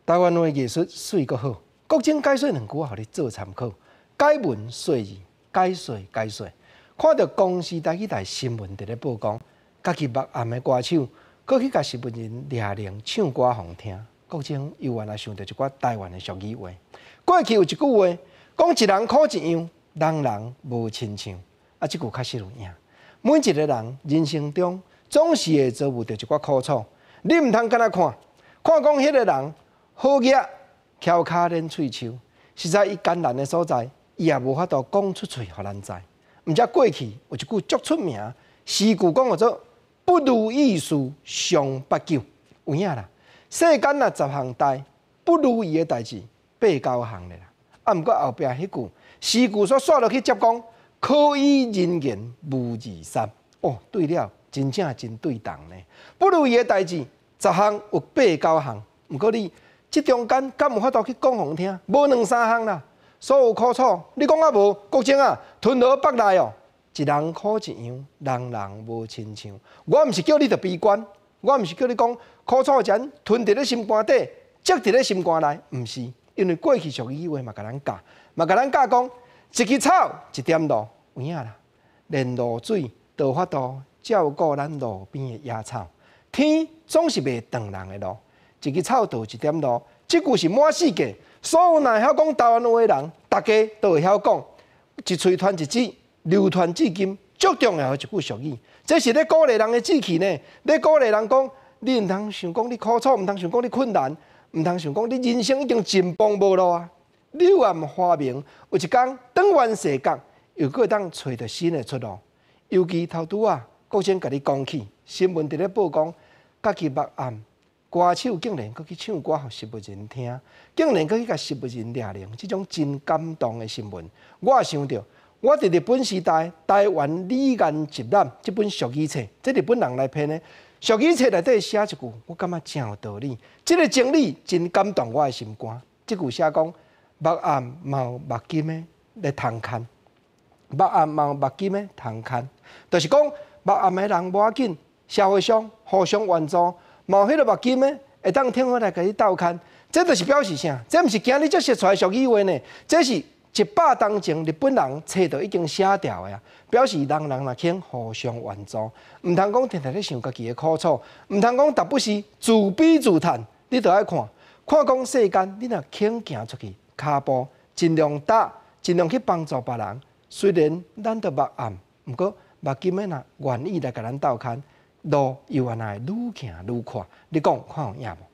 台灣話藝術媠閣好，國珍解說兩句予你做參考。解文說字，解說解說。看著公視台語台新聞佇咧報講，家己目暗的歌手，閣去共日本人掠鈴唱歌予聽。國珍猶原來想著一寡台灣的俗語話。過去有一句話，講一人苦一樣，人人無親像。啊，這句確實有影。每一個人人生中總是會遭遇著一寡苦楚，你毋通干焦看，看講彼个人好額翹跤連喙鬚，實在伊艱難的所在，伊也無法度講出喙予咱知。毋才過去有一句足出名詩句，講叫做不如意事常八九，有影啦。世間若十項代，不如意的代誌八九項咧啦。啊，毋過後壁彼句詩句所煞落去接講，可以人言無二三。哦，對了，真正真對同呢。不如意的代誌十項有八九項，毋過你這中間敢有法度去講予人聽？無兩三項啦。所有苦楚，你講啊無？國珍啊，吞落腹內哦。一人苦一樣，人人無親像。我毋是叫你著悲觀，我毋是叫你講苦楚全吞佇咧心肝底，積佇咧心肝內，毋是。因為過去俗語話嘛共咱教，嘛共咱教講，一枝草一點露，有影啦。連露水都有法度照顧咱路邊的野草。天總是袂擋人的路，一枝草就一點露，這句是滿世界所有若會曉講台灣話的人，大家都會曉講。一喙傳一舌，流傳至今，足重要的一句俗語。這是咧鼓勵人的志氣呢，咧鼓勵人講，你毋通想講你苦楚，毋通想講你困難，毋通想講你人生已經盡崩無路啊。柳暗花明，有一工轉彎洗角，又閣會當揣著新的出路。尤其頭拄仔，國珍共你講起新聞佇咧報講，家己目暗，歌手竟然閣去唱歌予日本人聽，竟然閣去共日本人掠鈴，這種真感動的新聞，我也想著，我佇日本時代台灣語言集覽這本俗語冊，這日本人來編的俗語冊內底寫一句，我感覺真有道理，這个真理真感動我的心肝。這句寫講，目暗嘛有目金的咧通牽，目暗嘛有目金的通牽，就是講目暗的人無要緊，社會上互相援助。嘛有彼个目金的，會當挺好來共你鬥牽，這就是表示啥？這毋是今日才說出來俗語話呢？這是100冬前日本人冊就已經寫掉的啊！表示人人若肯互相援助，毋通講定定咧想家己的苦楚，毋通講逐不時自卑自嘆，你著愛看，看講世間，你若肯行出去，跤步盡量踏，盡量去幫助別人。雖然咱都目暗，毋過目金的若願意來共咱鬥牽，路猶原會愈行愈闊，你講看有影無？